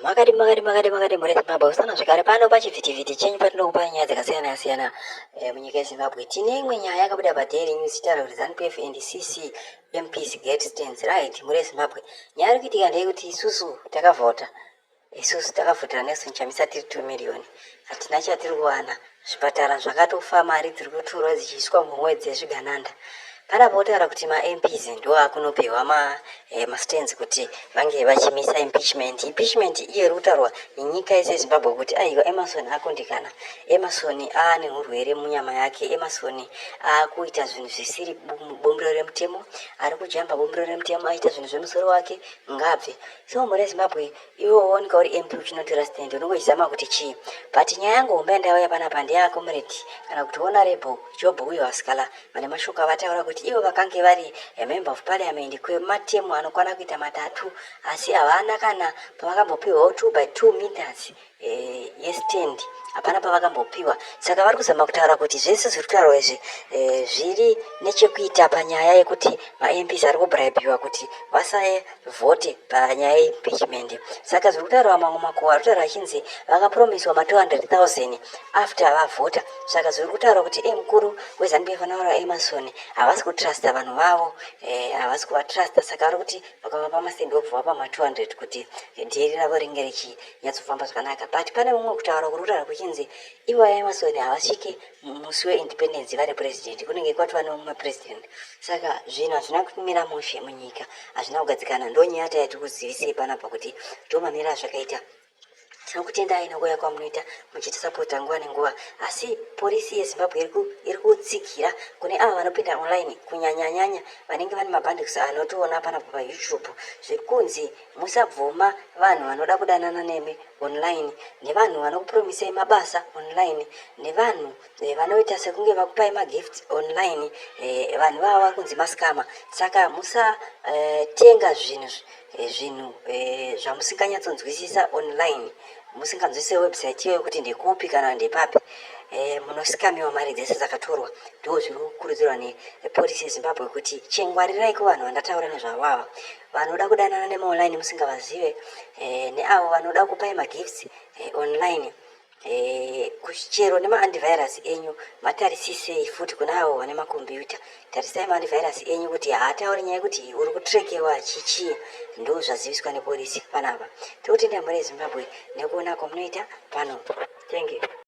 Makadi makadi makadi makadi mhuri yeZimbabwe, kusana zvekare pano pachivhitivhiti chenyu patinokupa nyaya dzakasiyana siyana munyika yeZimbabwe. Tine imwe nyaya yakabuda paDaily News ichitaura kuti ZANU PF and CC MPs get stands right. Mhuri yeZimbabwe, nyaya iri kuitika ndeyekuti isusu takavhota, isusu takavhotera Nelson Chamisa tiri 2 million, hatina chatiri kuwana. Zvipatara zvakatofa, mari dziri kutorwa dzichiiswa muhomwe dzezvigananda. Panapa votaura kuti maMPs ndo akunopiwa mastands kuti vange vachimisa impeachment. Impeachment iyo iri kutaurwa nenyika yese yeZimbabwe kuti aiwa, Emmerson akundikana, Emmerson aane urwere munyama yake, Emmerson akuita zvinhu zvisiri bumbiro remutemo, ari kujamba bumbiro remutemo, aita zvinhu zvemusoro wake, ngabve. So mhuri yeZimbabwe, iwe waoneka uri MP uchinotora stand, unenge uchizama kuti chii? But nyaya yangu hombe yandauya panapa ndeyacomrade kana kuti Honorable Job Wiwa Sikhala. Vane mashoko avataura kuti ivo vakange vari member of parliament kwematemu anokwana kuita 3, asi havana kana pavakambopiwawo 2 by 2 meters yestand, hapana pavakambopiwa. Saka vari kuzama kutaura kuti zvese zviri kutaurwa izvi zviri nechekuita panyaya yekuti maMPs ari kubraibiwa kuti vasavhote panyaya yeimpeachment. Saka zviri kutaurwa, mamwe makuhwa ari kutaura achinzi vakapromiswa ma200 000 after vavhota. Saka zviri kutaurwa kuti mukuru weZANU PF anotaura Emmerson havasi kutrusta vanhu vavo, havasi kuvatrusta. Saka vari kuti vakavapa mastand, vobva vapa ma200 kuti deal ravo ringe richinyatsofamba zvakanaka. But pane mumwe kutaura kuri kutaura kuchinzi ivo Emmerson havasvike musi weindependence vari president, kunenge kwatova nemumwe president. Saka zvinhu hazvina kumira mushe munyika, hazvina kugadzikana. Ndo nyaya tayati kuzivisei panapa kuti ndomamira azvakaita. Tinokutendai nekuuya kwamunoita muchitisapota nguva nenguva. Asi polisi yeZimbabwe iri kutsigira kune avo vanopinda online, kunyanyanyanya vanenge vane mabhandles anotoona panapa paYouTube. Zviri kunzi musabvuma vanhu vanoda kudanana nemi online, nevanhu vanokupromisai mabasa online, nevanhu vanoita sekunge vakupai magifts online. Vanhu vava vari kunzi mascammer. Saka musatenga zvinhu zvamusinganyatsonzwisisa online, musinganzwisise website iyoyo kuti ndekupi kana ndepapi. Munosikamiwa mari dzese dzakatorwa. Ndo zviri kukurudzirwa nepolisi yeZimbabwe kuti chengwarirai kuvanhu vandataura nezvavo ava, vanoda kudanana nemaonline musingavazive, neavo vanoda kupai magifts online. Chero nemaantivirus enyu matarisisei futi. Kuna avo vane makombiyuta, tarisai maantivirus enyu kuti haatauri nyaya yekuti uri kutrekewa chichii. Ndo zvaziviswa nepolisi panapa. Tokutenda mhuri yeZimbabwe nekuona kwamunoita pano. Thank you.